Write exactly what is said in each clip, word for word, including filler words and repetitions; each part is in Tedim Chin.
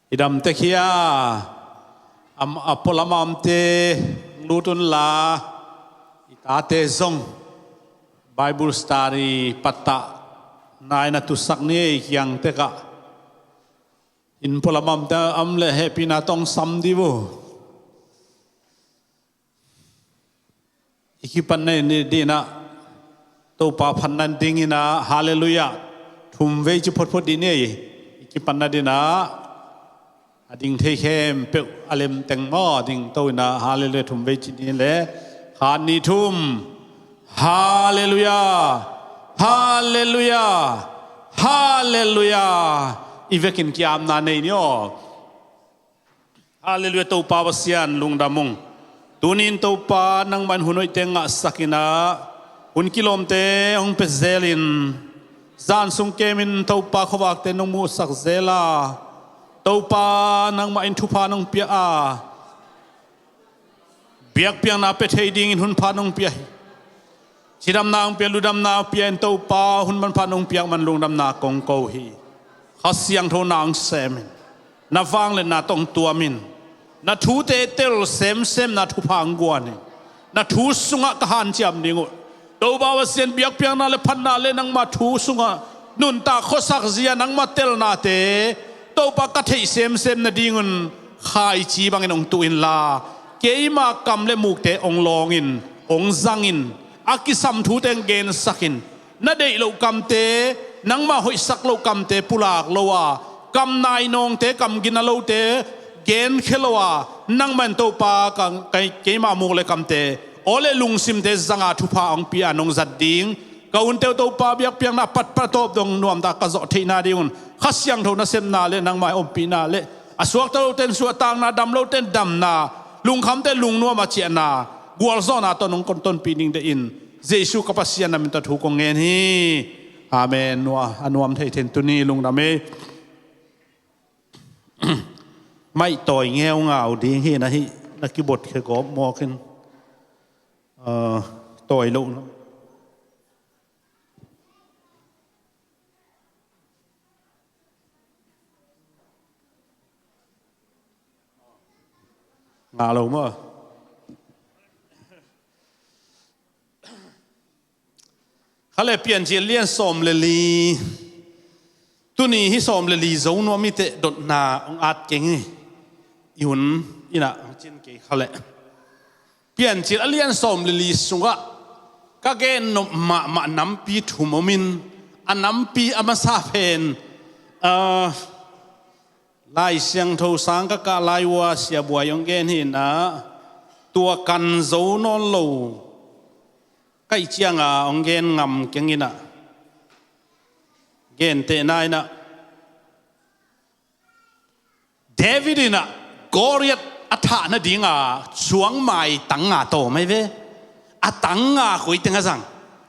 I damtek hia? Am, a pualam a omte lut unla, i tate zong Bible study pattah nai na tusak ni ei kiangtekah. Inn pualam a omte a om leh hehpihna tawh sam dih uh. I kipatna dinah Topa phatna dinginah Halleluiah thum vei ci photphot dih ni ei. I kipatna dinah a ding thei khempeuh a lemteng maw ding to inah Halleluiah thum vei ci dih le khat nih thum. Halleluiah. Halleluiah. Halleluiah. I vekin kiamna nei ni aw. Halleluiah, Topa Pasian lungdam ung. Tunin Topa nangmah in hun hoihte ngahsak inah hun kilawmte hong pia zelin zan sung kemin Topa khuavakte nong muhsak zela Topa nangmah in thupha nong pia a biakpiakna pia thei dingin hun pha nong pia hi. Cidamna hong pia, ludamna hong pia in Topa hun manpha nong piak man lungdamna kong ko hi. Kha Siangtho na hong semin na vangliatna tawh hong tuamin na thute tel semsemna thupha hong guanin na thu sungah ka hanciam ding uh. Topa Pasian biakpiakna le phatna le nangma thu sungah nuntak khuasak zia nangma telnate Topa ka theih semsem nadingun khaici bangin hong tuh inla keima kam le mukte hong lawngin hong zangin a kisam thute hong gensakin na deih loh kamte nangma hoihsak loh kamte pulak lo a kam nainawngte kam gina lote genkhia lo a nangmah in Topa ka, ka, keima muk le kamte aw le lungsimte zanga thupha hong pia nong zat ding ka unteu Topa biakpiakna patpatawp dong nuamta ka zawh theihna dingun Kha Siangtho nasepna le nangmah ompihna le a suakta lote in suahtakna dam lote in damna lungkhamte lungnuam a ciahna gualzawhna tawh nong kontonpih ning dehin Jesu ka Pasian na min tawh thu kong ngen hi. Amen. Nua a nuam thei thin tuni lungdam ei. Maih tawi ngeungau ding hi na hi na kibot khe gawp mawkin tawi loh ngah lo maw? Khale Piancil lian sawm le li. Tuni hi sawm le li zo nuam i teh dotna hong at keng hi. I hun inah hong cin kei khale. Piancil a lian sawm le li sungah ka gen nop mahmah nampi thum omin a nampi a masa pen Lai Siangtho sang ka kah lai uh a siabuai hong gen hi inah tua kan zo nawn lo kaih cianga hong gen ngam keng inah gentehna inah David inah Goliath a thah nadinga cuangmai tang nga tawm ahi ve. A tang nga koi teng a zang?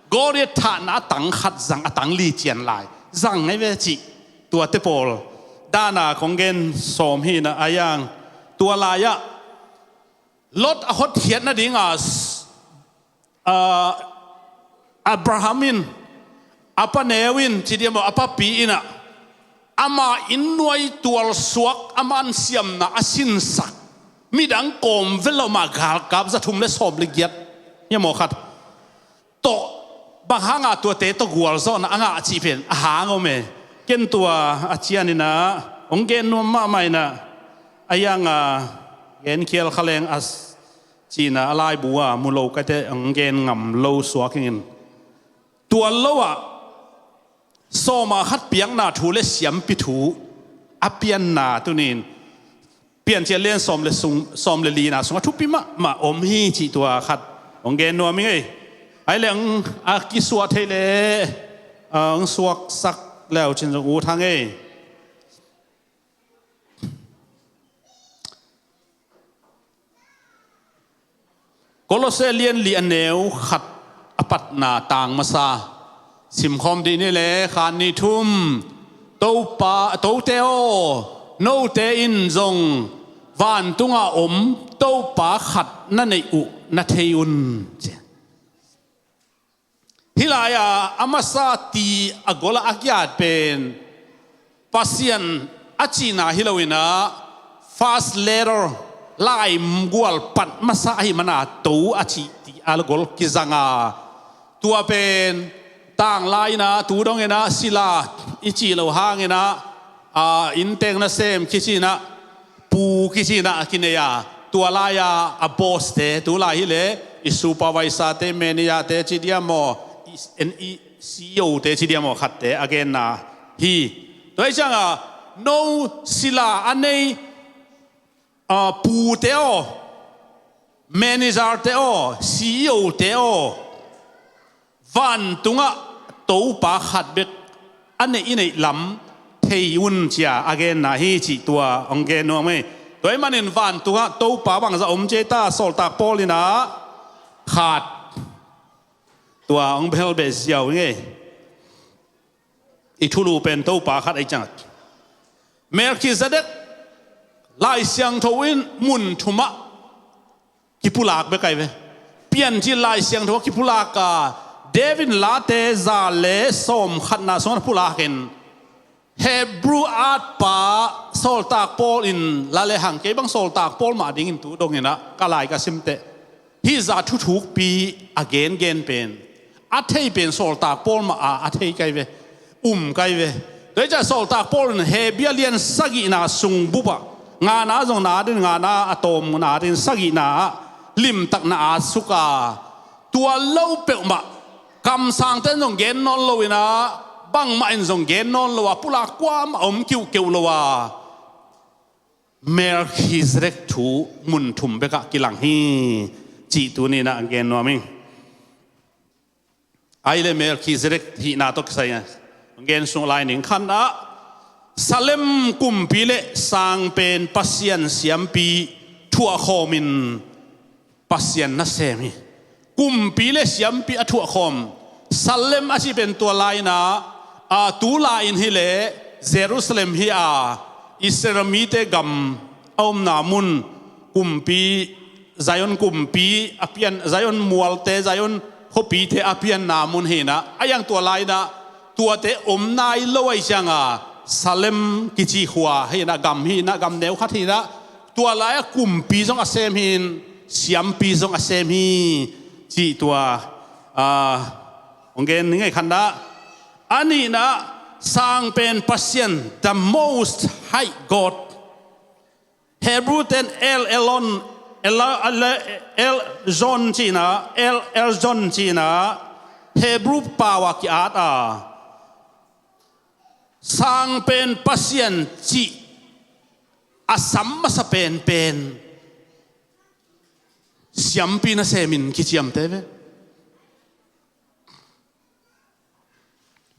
Goliath thahna a tang khat zang a tang li cian lai zang ahi ve cih tuate pawl dana kong gen sawm hi inah a yang tua lai-ah Lot a hotkhiat nadinga Abraham in a pa neu in ci diam aw a papi inah ama inn nuai tualsuak a mansiamna a sinsak midang kawm vel lo mah galkap za thum le sawm le giat hiam aw khat tawh bang hanga tuate tawh gualzawhna a ngah cih pen a hang om e. Ken tua a cian inah hong gen nuam mahmah inah a yanga gen khial khaleng a cihna a laibu a mu lo kaite hong gen ngam lo suak ingin tual lo ah sawma khat piakna thu le siampi thu a pianna tunin Piancil lian sawm le sung sawm le lina sungah thupi mahmah om hi cih tua khat hong gen nuam ing ei. Ai leng a kisuah theih le hong suaksak leu cin zong ut hang ei. Kolose lian li a neu khat a patna tang masa simkhawm dih ni le khan ni thum. Topa, tote aw, note in zong vantunga om Topa khat na neih uh na thei un. Hih lai-a a masa ti a gola a kiat pen Pasian a cihna hi loinah first letter, laigual pat masa ahi mana to a cih ti a gol kizanga, tua pen tanglai inah tu donginah sila i cih lo hanginah, a, inntek nasem kicinah, pu kicinah a kinei a, tua lai-a a boss-te, tu lai hileh i supervisor-te, manager-te ci diam maw, i, i C E O-te ci diam maw, khatte a genna hi. Tua hi cianga no sila a nei, a, pute aw, manager-te aw, C E O-te aw, vantungah Topa khat bek a neih i neih lam thei un, ci-a a genna hi cih tua hong gen nuam hi. Tua ahih manin vantungah Topa bangzah om ci ta, Sawltak Paul inah khat, tua hong bel beh ziau hi ngei. I thulu pen Topa khat ahi ciang, Melkhizedek Lai Siangtho in mun thumah kipulak bek ahi ve. Piancil Lai Siangtho ah kipulak a, David Late za le sawmkhatna sungah pulakin, Hebrew atpa Sawltak Paul in la le hang, kei bang Sawltak Paul mah dingin tu donginah ka lai ka simteh, hih zah thuthukpi a gengen pen, a thei pen Sawltak Paul mah a, a thei kai ve, um kai ve. Tua hi ciah Sawltak Paul in Hebrew lian sagihna sung bupah, ngana zong na ding, ngana a tawmna ding sagihna ah limtakna a suk a, tua lo peuhmah kamsangte in zong gen nawn loinah, bangmah in zong gen nawn lo a, pulak kuamah om kiuhkeuh lo a, Melkhizedek thu mun thum bekah kilang hi, cih tuninah gen nuam hi. Ai le Melkhizedek hihna tawh kisai gen sung lai ning khanah, Salem kumpi le sangpen Pasian siampi thuahkhawmin Pasian nasem hi. Kumpi le siampi a thuahkhawm. Salem a cih pen tua lai-inah, a, tu lai-in hileh Jerusalem hi a, Israel mite gam a omna mun, kumpi, Zion kumpi a pian, Zion mualte, Zion khuapite a pianna mun hinah, a iang tua lai-inah tuate om nai lo ahi cianga, Salem kici khua hinah, gam hinah, gam neu khat hinah, tua lai-ah kumpi zong a sem hin, siampi zong a sem hi, cih tua, a, hong gen ni ngei khanah. A nihna, sangpen Pasian, the Most High God. Hebrew ten El Elyon, El, El, El Zon cihna, El Elyon cihna, Hebrew pau a ki-at a, sangpen Pasian cih a sam masa penpen siampi nasemin kiciamte ve.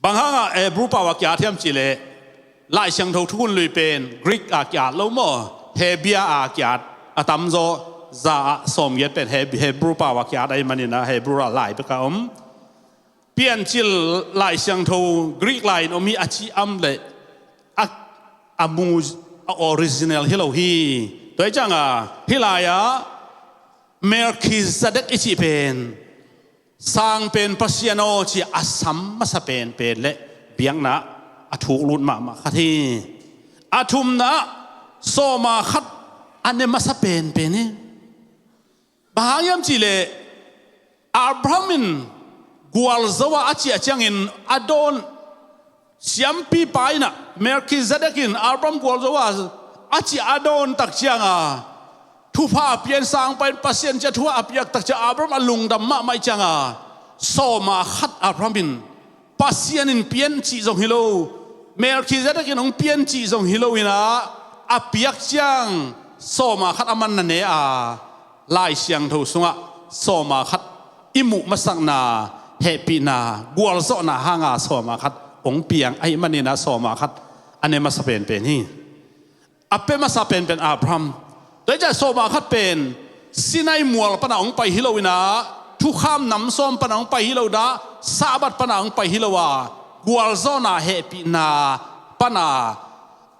Bang hangah Hebrew pau a ki-at hiam cihleh, Lai Siangtho thukhun lui pen Greek a ki-at lo maw, Hebia a ki-at a tamzaw, za ah sawmgiat pen Heb-, Hebrew pau a ki-at ahih maninah Hebrew a lai bek a om. Piancil Lai Siangtho Greek lai-in om hi a ci am leh a, a mu, a original hi lo hi. Tua hi cianga hih lai-ah Melkhizedek i cih pen sangpen Pasian aw ci a sam masa penpen le biakna a thuk lut mahmah khat hi. A thumna, sawma khat a ne masa penpen hi. Bang hang hiam cihleh, Abraham in gualzo a a ciah ciangin a dawn, siampipa inah Melkhizedek in Abraham gualzo a a ciah a dawn tak cianga, thupha a pian sangpen Pasian ciah thupha a piak tak ciah Abraham a lungdam mahmah ih cianga, sawma khat Abraham in Pasian in pian cih zong hi lo, Melkhizedek in hong pian cih zong hi loinah, a piak ciang sawma khat a man na ne a, Lai Siangtho sungah sawma khat i muh masakna, hehpihna, gualzawhna hanga sawma khat hong piang ahih maninah sawma khat a ne masa penpen hi. A pia masa penpen Abraham. Tua hi ciah sawma khat pen Sinai mual pana hong pai hi loinah, thukham nam sawm pana hong pai hi loinah, Sabbath pana hong pai hi lo a, gualzawhna hehpihna pana,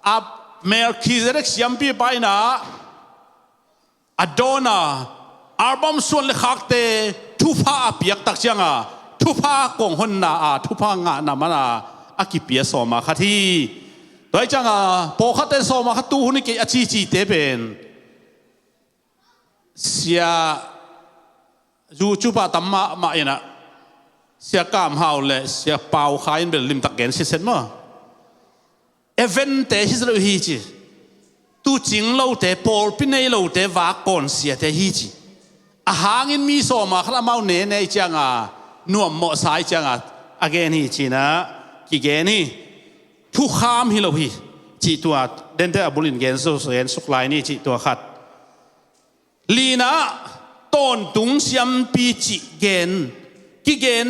a, Melkhizedek siampipa inah a dawn a, Abraham suan le khakte thupha a piak tak cianga, thupha kong honna a, thupha ngahna mana a kipia sawma khat hi. Tua hi cianga pawlkhatte sawma kha tu hun hi kei a cicite pen Sia YouTube ah tam mahmah inah Sia Kam Hau le Sia Pau Khai in bel limtak gen siset maw? Event-te hi zalo hi ci. Tuucing lote, pawlpi nei lote vak kawn siate hi ci. A hangin mi sawma khat amau ne ne i cianga nuam mawhsa i cianga a gen hi cinah kigen hi. Thukham hi lo hi cih tua dente a bulin gen suk lai ni cih tua khat. Linah tawntung siampi cih gen kigen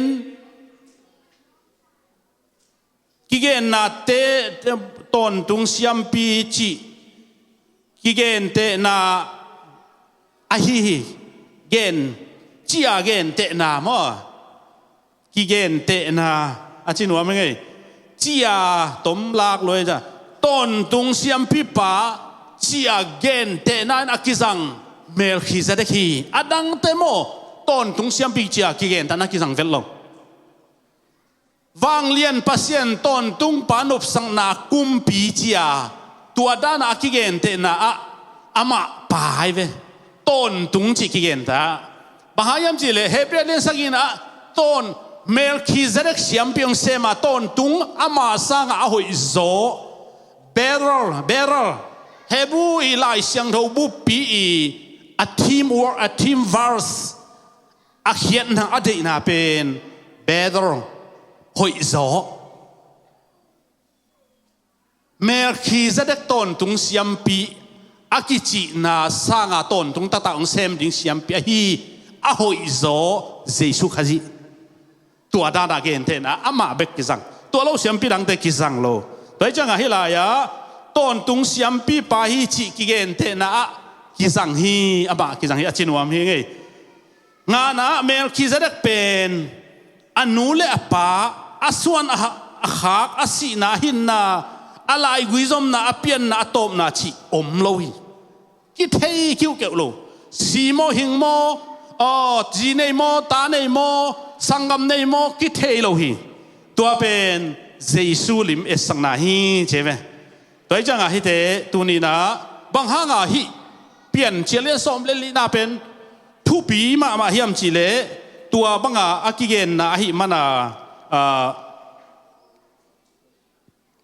kigennate, tawntung siampi cih kigentehna ahi hi. Gen cia gentehna maw? Kigentehna a ci nuam hi ngei. Cia tom lak luai ca tawntung siampipa cia gentehna in a kizang Melkhizedek hi. A dangte maw tawntung siampi cia kigentehna kizang vet lo. Vanglian Pasian tawntungpa nopsakna kumpi cia tua dana a kigentehna ah amah pa hi ve. Tawntung cih kigenta. Bang hang hiam cihleh Hebrew lian sagihna ah tawn Melkhizedek siampi hong sema tawntung ama sanga a hoih zaw. Better, better. Hebrew i Lai Siangtho buppi i a theme word, a theme verse a khiatna a deihna pen better, hoih zaw. Melkhizedek tawntung siampi a kicihna sanga tawntung taktak hong sem ding siampi ahi a hoih zaw Jesu Khazih. Tua dana gentehna amah bek kizang. Tua lo siampi dangte kizang lo. Tua hi cianga hih lai-ah tawntung siampipa hi cih kigentehna ah kizang hi, amah kizang hi a ci nuam hi ngei. Ngana Melkhizedek pen a nu le a pa, a suan a ha-, a khak, a sihna, a hinna, a laigui zomna, a pianna, a tawpna cih om lo hi. Kithei kiukeuh lo. Si maw, hing maw, aw, zi nei maw, ta nei maw, sanggam nei maw, kithei lo hi. Tua pen Jesu lim etsakna hi ci ve. Tua hi cianga hihte tuninah bang hanga hih Piancil lian sawm le lihna pen thupi mahmah hiam cihleh tua banga a kigenna ahih mana, ah,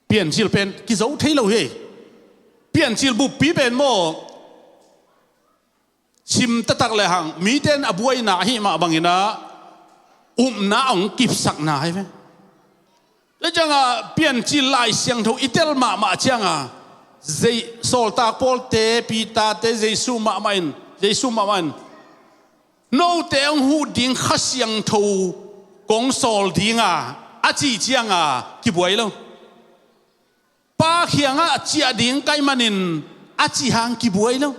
Piancil pen kizo thei lo hi. Piancil buppi pen maw sim taktak le hang mite in a buaina ahih mah banginah upna a hong kipsakna hi ve. Tua cianga Piancil Lai Siangtho i tel mahmah cianga Zei-, sawltak Pawlte, Peter-te, Jesu mahmah in, Jesu mahmah in note hong huh ding Kha Siangtho kong sawl dinga a cih cianga kibuai lo. Pa kiangah ciah ding ka hih manin a cih hang kibuai lo.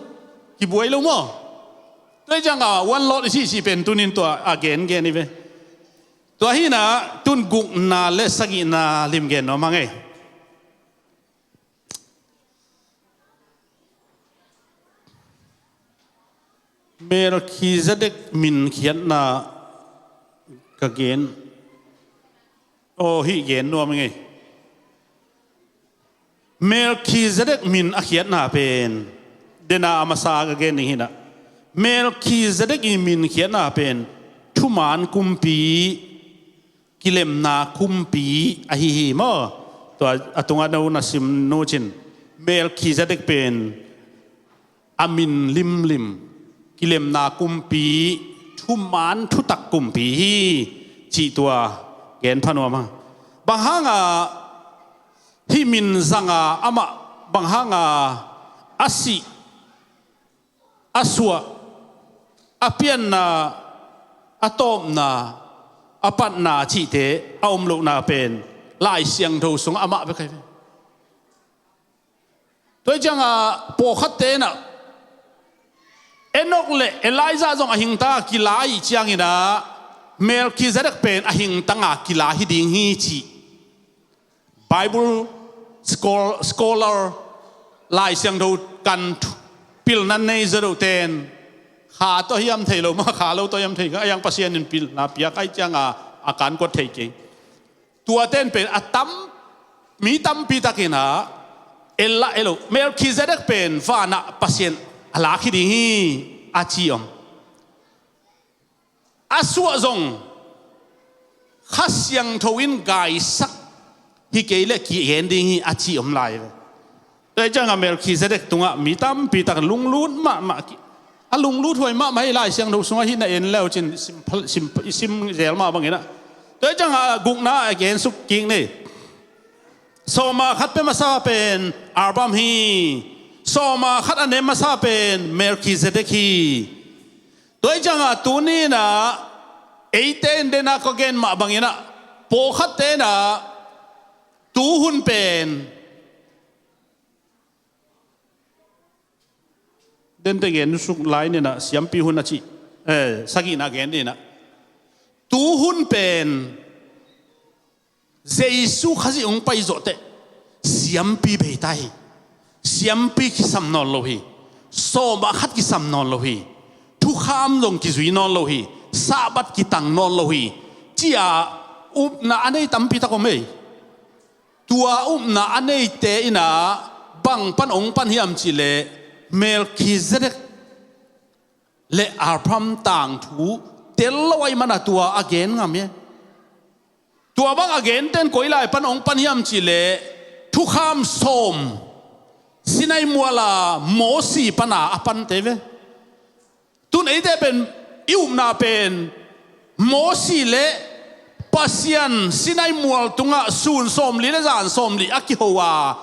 Kibuai lo maw? Tua hi cianga one Lord i cih cih pen tunin tua a gengen hi ve. Tua hinah tun gukna le sagihna limgen nuam hang ei. Melkhizedek min khiatna ka gen. Aw, hih gen nuam i ngei. Melkhizedek min a khiatna pen dena a masa ka gen ding hinah Melkhizedek i min khiatna pen thuman kumpi, kilemna kumpi ahi hi maw? Tua a tungah no na sim nucin Melkhizedek pen a min limlim, kilemna kumpi, thuman thutak kumpi hi cih tua gen pha nuam a. Bang hanga hih min zanga amah bang hanga a sih, a suah, a pianna, a tawpna, a patna cihte a om lohna pen Lai Siangtho sungah amah bek ahi ve. Tua hi cianga pawlkhatte inah Enok le Elijah zong a hingta kila ih cianginah Melkhizedek pen a hingtanga kila hi ding hi cih Bible schol-, scholar, Lai Siangtho kan thu-, pilna nei zadoh ten kha tawh hiam thei lo maw, kha lo tawh hiam thei, a yang Pasian in pilna piak ahi cianga a kan kuat thei kei. Tua ten pen a tam, mi tampi takinah Ella elo, Melkhizedek pen vanah Pasian a lak hi ding hi a ci om. A suah zong Kha Siangtho in gaisak hi kei leh kigen ding hi a ci om lai ve. Tua hi ciangah Melkhizedek tungah mi tampi tak lunglut mahmah ki, a lunglut huai mahmah hi. Lai Siangtho sungah hih na en leu cin sim, sim, sim zel mah banginah. Tua hi ciangah gukna a gensuk kik ni. Sawma khat pia masa pen Abraham hi. Sawma khat a nem masa pen Melkhizedek hi. Tua hi ciangah tuni inah eite in denah ka gen mah banginah pawlkhatte inah tuhun pen dente gen suk lai ninah siampi hun a cih, eh, sagihna gen ninah tuhun pen Jesu Khazih hong pai zawhteh siampi bei ta hi. Siampi kisam nawn lo hi. Sawma khat kisam nawn lo hi. Thukham zong kizui nawn lo hi. Sabbath kitang nawn lo hi. Cia upna a nei tampi tak om ei. Tua upna a neite inah bang pan hong pan hiam cihleh Melkhizedek le Abraham tangthu tel lo ahih mana tua a gen ngam hi. Tua bang a genten koi lai pan hong pan hiam cihleh Thukham sawm Sinai muala Mosi pana a pante ve. Tun eite pen i upna pen Mosi le Pasian Sinai mual tungah sun sawmli le zan sawmli a kiho a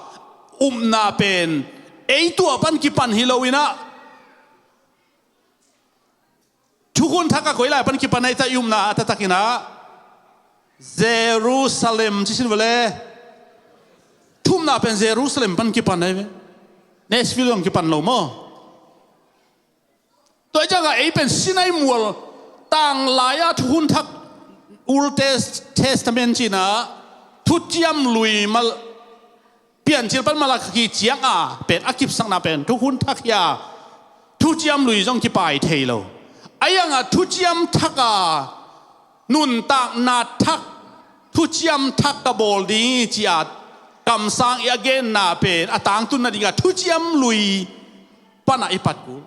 upna pen ei tua pan kipan hi lo inah Thukhun Thak a koi lai pan kipan ahi ta i upna a taktakinah Jerusalem ci sin vele. Thumna pen Jerusalem pan kipan ahi ve. Nashville zong kipan lo maw? Tua hi ciangah ei pen Sinai mual tang lai-a Thukhun Thak Old Tes-, Testament cinah thuciam lui mal Piancil pan Malakhi cianga pen a kipsakna pen Thukhun Thak hi a, Thuciam Lui zong kipai thei lo. A iangah Thuciam Thak a nuntakna thak, Thuciam Thak ka bawl ding hi ci a kamsang i a genna pen a tangtunna dingah Thuciam Lui panah i pat kul.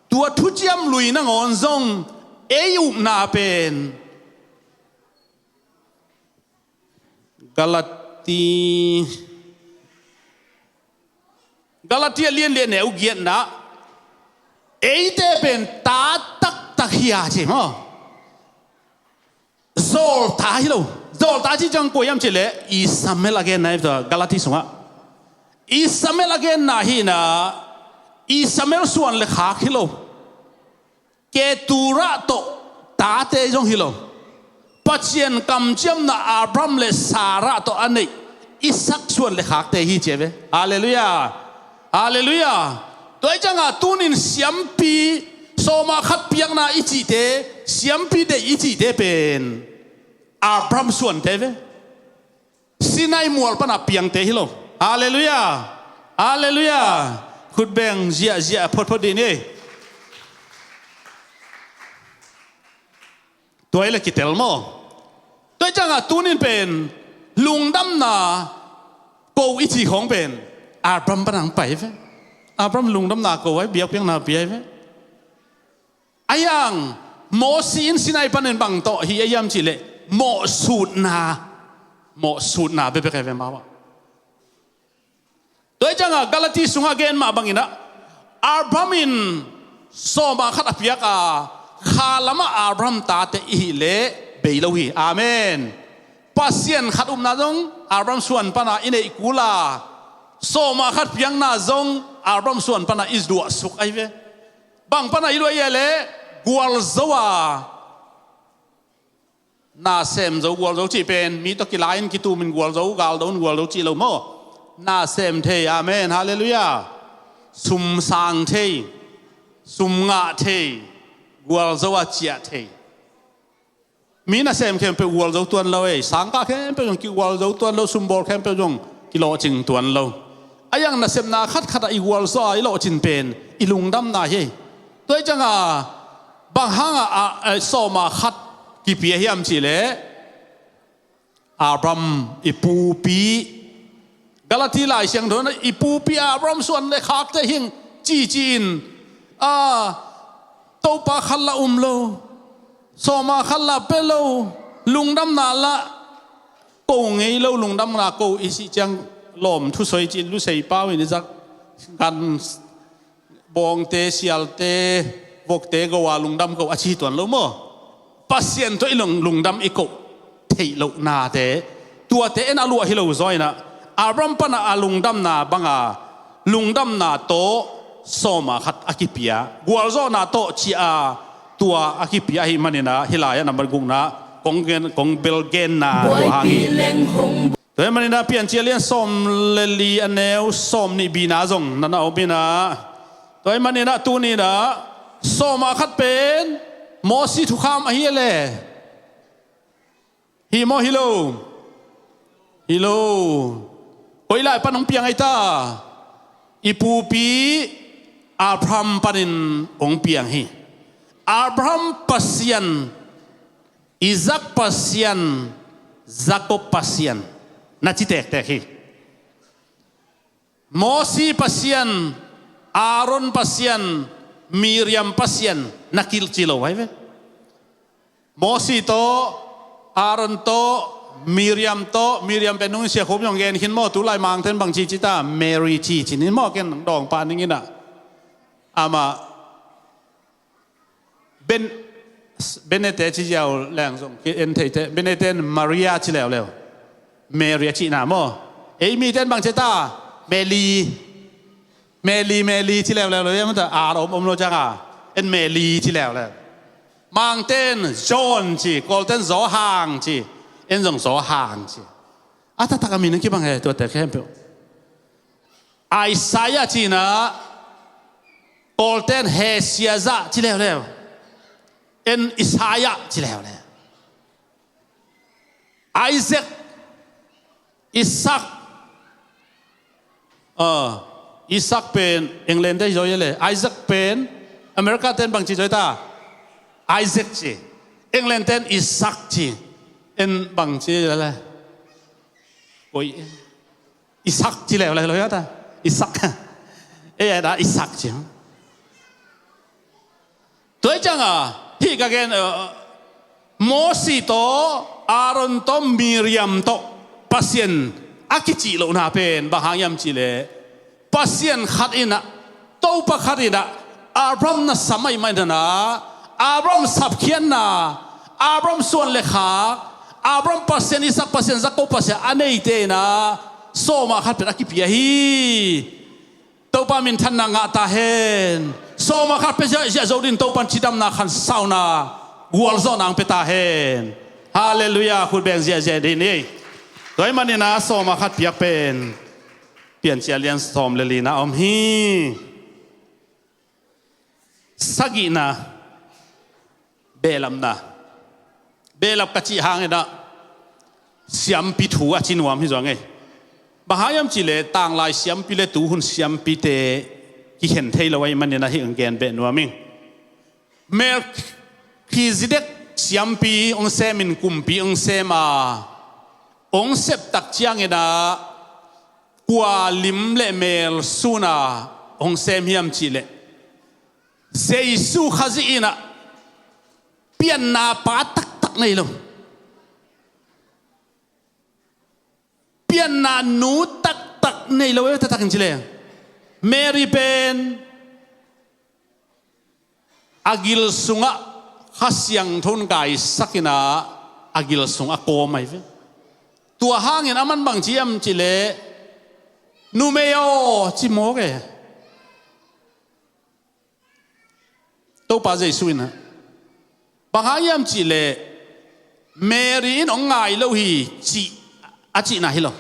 Tua Thuciam Lui nangawn zong ei upna pen Galati, Galati a lian lian neu giatna, eite pen ta taktak hi a ci maw? Zawlta hi lo. Zawlta ci ciang kua hiam cihleh Ishmael a genna hi tua Galati sungah. Ishmael a genna hi inah Ishmael suan le khak hi lo. Keturah tawh tate zong hi lo. Pasian kamciamna Abraham le Sarah tawh a neih Isak suan le khakte hi ci a ve. Halleluiah. Halleluiah. Tua hi ciangah tunin siampi sawma khat piakna i cihte, siampi deih i cihte pen Abraham suante ve. Sinai mual pana piangte hi lo. Halleluiah. Halleluiah. Khutbeng ziahziah photphot dih ni. Tua hi le kitel maw? Tua hi ciangah tunin pen lungdamna ko i ci khawng pen Abraham pana hong pai ve. Abraham lungdamna ko ai, biakpiakna pia hi ve. A iang Mosi in Sinai panin bang tawh hi a hiam cihleh mawhsutna, mawhsutna bekbek a hi ve amau ah. Tua hi ciangah Galati sungah gen mah banginah Abraham in sawma khat a piak a, kha lamah Abraham tate i hih leh bei lo hi. Amen. Pasian khat upna zong Abraham suan pana i neih kul a, sawma khat piakna zong Abraham suan pana i duahsuk ahi ve. Bang pana i luah ia le gualzo a, na sem zo gualzo cih pen mi tawh kilai in kitumin gualzo, galdo in gualzo cih lo maw? Na sem thei, amen, halleluiah. Sum sang thei, sum ngah thei, gualzo a ciah thei. Mi nasem khempeuh gualzo tuan lo ei, sangkah khempeuh zong kigualzo tuan lo, sumbawl khempeuh zong kilawhcing tuan lo. A iang nasepna khatkhat ah i gualzo a i lawhcin pen i lungdamna hi. Tua hi ciangah bang hangah a, a, sawma khat kipia hiam cihleh Abraham i pupi Galati Lai Siangtho in i pupi Abraham suan le khakte hi ing ci ci-in, a, Topa khat lah um lo, sawma khat lah pia lo, lungdamna lah ko ngei lo, lungdamna ko i sih ciang lawm thusoi ci, lusei pau in i zak, gan bawngte, sialte, vokte go a lungdam ko a ci tuan lo maw? Pasian tawh i lung, lungdam i koh theih lohnate, tuate en a luah hi lo zaw inah, Abraham pana a lungdamna banga, lungdamna tawh sawma khat a kipia, gualzawhna tawh ci-a tua a kipia ahih maninah, hih lai-ah nambat gukna kong gen, kong bel genna tua hang hi. Tua ahih maninah Piancil lian sawm le li a neu sawm nih bina zong na na om inah, tua ahih maninah tuninah sawma khat pen Mosi thukham ahi a le. Hi maw, hi lo? Hi lo. Koi lai pan hong piang ahi ta? I pupi Abraham panin hong piang hi. Abraham Pasian, Isaac Pasian, Jacob Pasian, na ci tektek hi. Mosi Pasian, Aaron Pasian, Miriam Pasian, na kilci lo hai ve. Mosi tawh, Aaron tawh, Miriam tawh, Miriam pen nung in Sia Khum zong gen khin maw, tu lai Mangten bang ci ci ta, Mary ci ci ni maw, ken dawngpa ning inah. Amah Ben, Benete ci ziau leng zong ki en theite, Benete in Maria ci leuleu. Mary a cihna maw? Ei mite in bang ci ta? Meli. Meli, Meli ci leuleu lo, ia mata a om om lo cianga en Meli ci leuleu. Mangte in John ci, Kawlte in Zawhang ci, en zong Zawhang ci. A taktak a min a kibang he, tuate khempeuh. Isaiah cihna, Kawlte in Hesiazah ci leuleu, en Isaiah ci leuleu. Isaac, Isaac, ah, Isaac pen England te hi zaw ia le, Isaac pen America ten bang ci zaw ta? Isaac ci. England ten Isaac ci. En bang ci ia le. Koi Isak ci leuleu lo ia ta. Isak. Ei a da Isak ci. Tua hi cianga hih ka gen, eh, Mosi tawh, Aaron tawh, Miriam tawh Pasian a kicih lohna pen bang hang hiam cihleh, Pasian khat inah, Topa khat inah, Abraham na sam ahih manin ah, Abraham sapkhiatna, Abraham suan le khak, Abraham Pasian, Isak Pasian, Jakob Pasian a neite inah sawma khat pen a kipia hi. Topa minthanna ngah ta hen. Sawma khat pia ziahziah zo dingin Topa in cidamna, khansauna, gualzawhna ang pia ta hen. Halleluiah. Khut beng ziahziah ding ni. Tua ahih manin ah sawma khat piak pen Piancil lian sawm le lina om hi. Sagihna, behlapna. Behlap ka cih hangin ah siampi thu a ci nuam hi zong ei. Bang hang hiam cihleh tanglai siampi le tuhun siampite kikhen thei lo ahih manin ah hih ang gen beh nuam ing. Melkhizedek siampi hong semin kumpi hong sem a, hong sep tak ciangin ah kua lim le mel sun a hong sem hiam cihleh, Jesu Khazih inah pianna pa taktak nei lo, pianna nu taktak nei lo, e, taktakin ci leng Mary pen a gil sungah Kha Siangtho in gaisak inah a gil sungah a kawm ahi ve. Tua hangin aman bang ci hiam cihleh, numei aw, ci mawk e. Topa Jesu inah bang hang hiam cihleh Mary in hong ngai lo hi cih a cihna hi lo.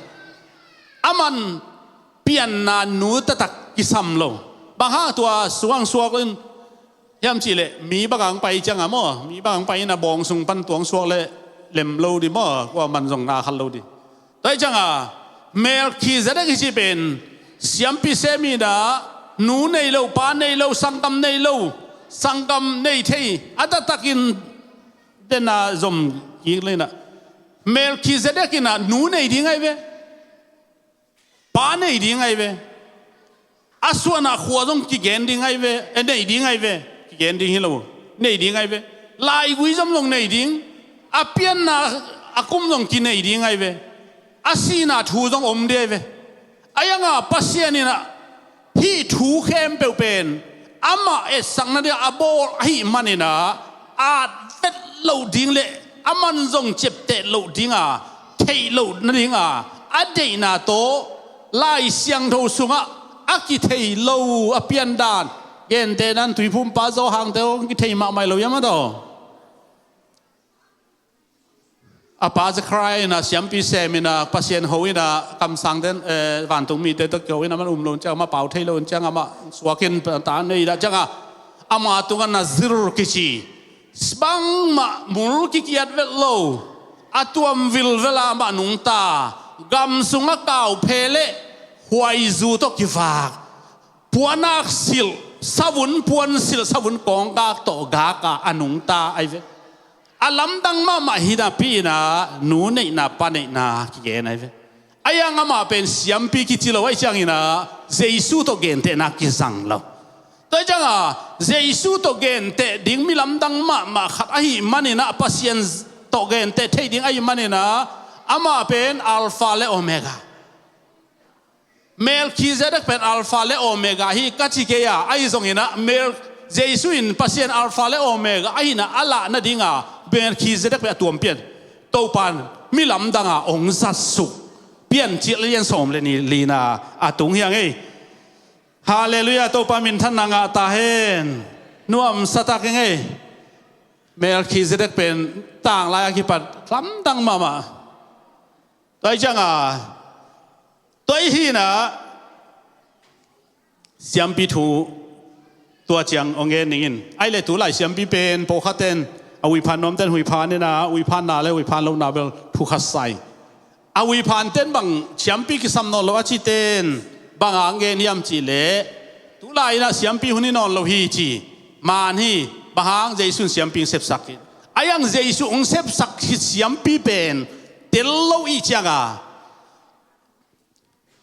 Aman pianna nu taktak kisam lo. Bang hang tua suang suak in hiam cihleh mi bang hang pai cianga maw, mi bang hang pai inah bawng sung pan tuang suak le lem lo di maw, kua man zong na khat lo di. Tua hi cianga Melkhizedek hi ci pen siampi sem inah nu nei lo, pa nei lo, sanggam nei lo, sanggam nei thei a taktakin dena zom kik le inah Melkhizedek inah nu nei ding ahi ve. Pa nei ding ahi ve. A suan ah khua zong kigen ding ahi ve. Eh, nei ding ahi ve. Kigen ding hi lo. Nei ding ahi ve. Laigui zom zong nei ding. A pianna a kum zong kinei ding ahi ve. A sihna thu zong om ding ahi ve. Ahi zongin Pasian in ah hih thu khempeuh pen amah etsakna ding a bawl ahih manin ah, at vet loh ding le aman zong ciapteh loh ding a, theih loh nading a, a deihna tawh Lai Siangtho sungah a kithei lo a piandan, gentehna in Tuiphumpa Johan te aw, kithei mahmah lo hiam a tawh. A pa Zechariah in ah siampi sem in ah, Pasian ho in ah, kamsangte, eh, vantungmite tawh kiho in ah, amah um lo ciang, amah pau thei lo ciang, amah suakin ta nei dah ciang a, ama tungah Nazir kici, bangmah mul kikiat vet lo, a tuam vilvel a amah nungta, gam sungah kauphe le huaizu tawh kivak, puanak silh savun, puan silh savun kawnggak tawh gak a a nungta ahi ve. A lamdang mahmah hi napi in ah nu neihna pa neihna kigen ahi ve. Ahi zongin amah pen siampi kici lo ahih ciangin ah Jesu tawh gentehna kizang lo. Tua ahih ciangin ah Jesu tawh genteh ding mi lamdang mahmah khat ahih manin ah, Pasian tawh genteh thei ding ahih manin ah, amah pen Alpha le Omega. Melkhizedek pen Alpha le Omega hi ka ci kei a, ahi zongin ah Mel-, Jesu in Pasian Alpha le Omega ahihna a lah nading a Melkhizedek pen a tuam pian. Topa in mi lamdang a hong zatsuk. Piancil a lian sawm le ni lina a tung hi hang ei. Halleluiah, Topa minthanna ngah ta hen. Nuamsa tak hi hang ei. Melkhizedek pen tanglai a kipat lamdang mahmah. Tua ahih ciangin, tua ahih ciangin, siampi thu tua ciang hong gen ning in. Ahih leh tulai siampi pen pawlkhat ten a huiphan nuam ten huiphan in ah, huiphanna le huiphan lohna bel thu khat sa hi. A huiphan ten bang siampi kisam nawn lo a ci ten bang hong gen hiam cih leh, tulai in ah siampi hun hi nawn lo hi ci. Man hi, bang hang Jesu in siampi hong sepsak hi. Ahi zongin Jesu hong sepsak hi siampi pen tel lo ahih ciangin,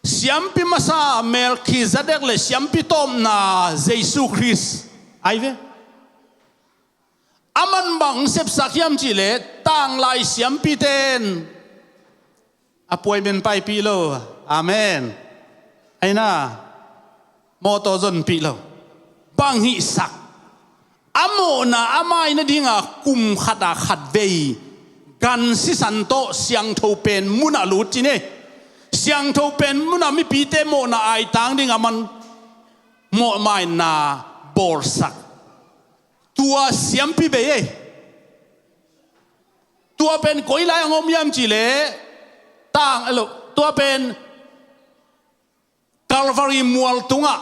siampi masa Melkhizedek le siampi tawpna Jesu Khrist ahi ve. Aman bang hong sepsak hiam cih leh tanglai siampi ten appointment paipih lo. Amen. Ahi na, mawtaw zonpih lo. Bang hihsak? A mawhna a mai nading a kum khat a khatvei gan sisan tawh siangtho pen mun ah lut ci ni. Siangtho pen mun ah mipite mawhna aitang ding a man mawhmaina bawlsak. Tua siampi bei ei. Tua pen koi lai hong om hiam cih leh, tang, elo, tua pen Calvary mual tungah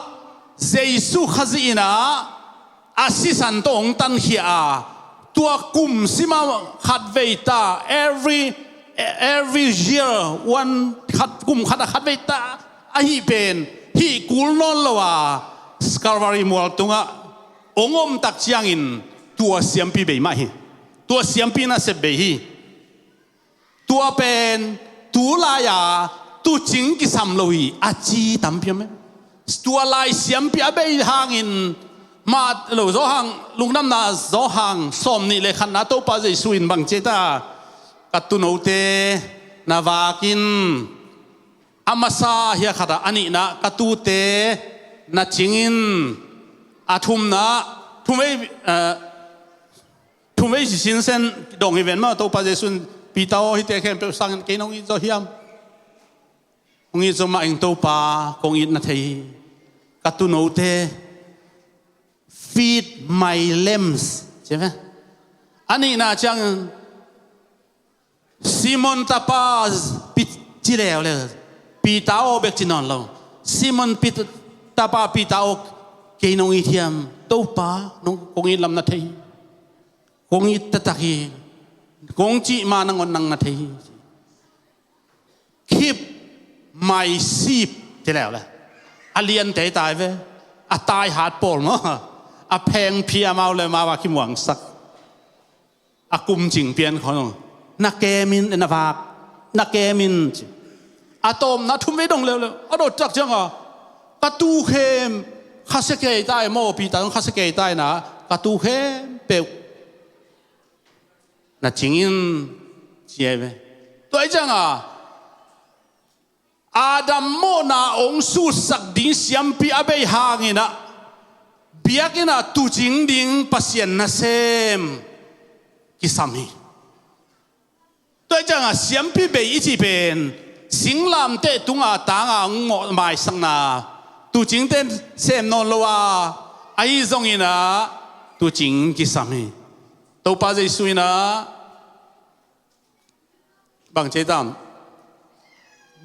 Jesu Khazih in ah a sisan tawh hong tankhia a, tua kum sim a khatvei ta, every, every year, one, khat, kum khat a khatvei ta ahi pen, hih kul nawn lo a, Calvary mual tungah hong om tak ciangin tua siampi bei mah hi. Tua siampi nasep bei hi. Tua pen tulai a tuucing kisam lo hi a ci tampi om e. Tua lai siampi a bei hangin mah lo, Johan, Lungdamna Johan sawmnih le khatna Topa Jesu in bang ci ta, ka tuunote na vak in, a masa hi a khat a, a nihna ka tuute na cing in, a thumna, thumvei, eh, thumvei sinsen dong hi ven maw, Topa Jesu in Peter aw, hihte khempeuh sangin kei nong it zaw hiam? Hong it zaw mah ing Topa, kong it na thei hi. Ka tuunote, feed my lambs, ci ve. A nihna ciang Simon tapa Pi-, ci leuleu. Peter aw bek ci nawn lo. Simon Pit-, tapa Peter aw, kei nong it hiam? Topa, nong, kong it lam na thei hi. Kong it taktak hi. Kong cih ma nangawn nang na thei hi. Keep my sheep, ci leuleu. A liante tai ve. A tai hat pawl maw. A pheng phi amau le amau a kimuangsak. A kum cing pian khawng. Na kem in, na vak. Na kem in, ci. A tawpna thum vei dong leuleu. A dot tak cianga ka tuu khem khasia kei ta e maw, Peter zong khasia kei ta e na, ka tuu khempeuh na cing in ci e ve. Tua hi cianga Adam mawhna hong sutsak ding siampi a bei hangin ah biakinn ah tuucing ding Pasian nasem kisam hi. Tua hi cianga siampi bei i cih pen singlamteh tunga tanga hong mawh maisakna, tuucingte sem nawn lo a, ahi zongin ah tuucing kisam hi. Topa Jesu in ah bang ci tam?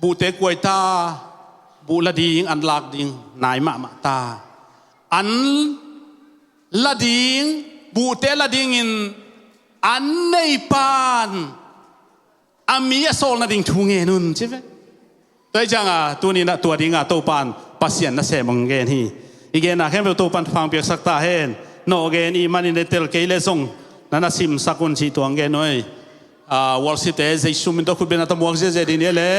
Buhte kuai ta, buh la ding, an lak ding nai mahmah ta. An la ding, buhte la dingin an neipan a mi a sawl nading thu ngen un ci ve. Tua hi cianga tuni-in ah tua dinga Topan Pasian nasem hong gen hi. I genna khempeuh Topan thupha hong piaksak ta hen. Nawh gen i hih manin e, tel kei leh zong na na simsak un cih tua hong gen uh hi. Ah, worship-te Jesu min tawh khutbetna tawh muak ziahziah ding ni e le.